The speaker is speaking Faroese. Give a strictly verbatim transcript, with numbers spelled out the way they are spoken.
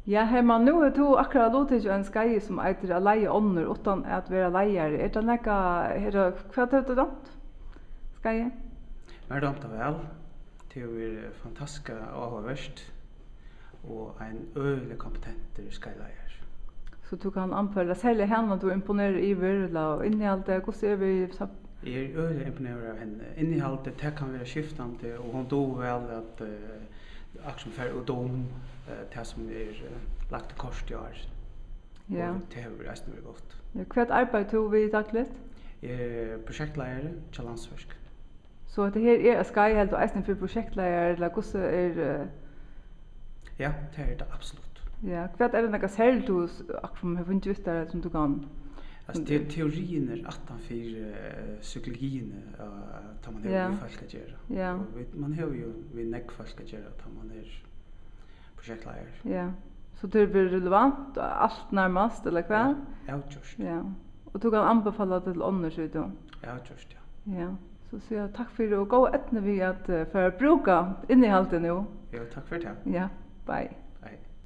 Ja, Hermann, nú hevur tú akkurát luttikið ein skeið, sum eitur At leiða onnur uttan at vera leiðari. Er tað nakað, er tað, hvat hevur tú dámt skeiðið? Mær dámdi tað væl. Tað hevur verið fantastiskt áhugavert og ein øgiliga kompetentur skeiðleiðari. So tú kann anbefala serliga hana, tú imponerar yvir, ella innihaldið, hvussu er við sam- Eg eri øgiliga imponeraður av henni. Innihaldið, tað kann vera skiftandi, og hon dugir væl at, eh, akkurát sum fara út um, eh, tað sum er, eh, lagt í kortið á. Ja. Og tað hevur eisini verið gott. Ja, hvat arbeiðir tú við dagligt? Eg eri prosjektleiðari hjá Landsvirk. So hetta her er eitt skeið, heldur tú, eisini fyri prosjektleiðarar, ella hvussu er, eh? Ja, tað er tað absolutt. Ja, hvat er tað nakað serligt, tú s-, akkurát hevur fingið við tær, sum tú kann? Altso, te-, teoriin er aftan fyri, eh, psykologini, eh, tá man hevur, ja, við fólk at gera. Ja. Og vit, man hevur jo við nógv fólk at gera, tá man er prosjektleiðari. Ja. So tað er verið relevant, alt nærmast, ella hvat? Ja, avgjørt. Ja. Og tú kann anbefala tað til onnur, sigur tú? Avgjørt, ja. Ja. So siga takk fyri og góða eydnu við at, eh, fara at brúka innihaldið nú. Jo, takk fyri tað. Ja, bye.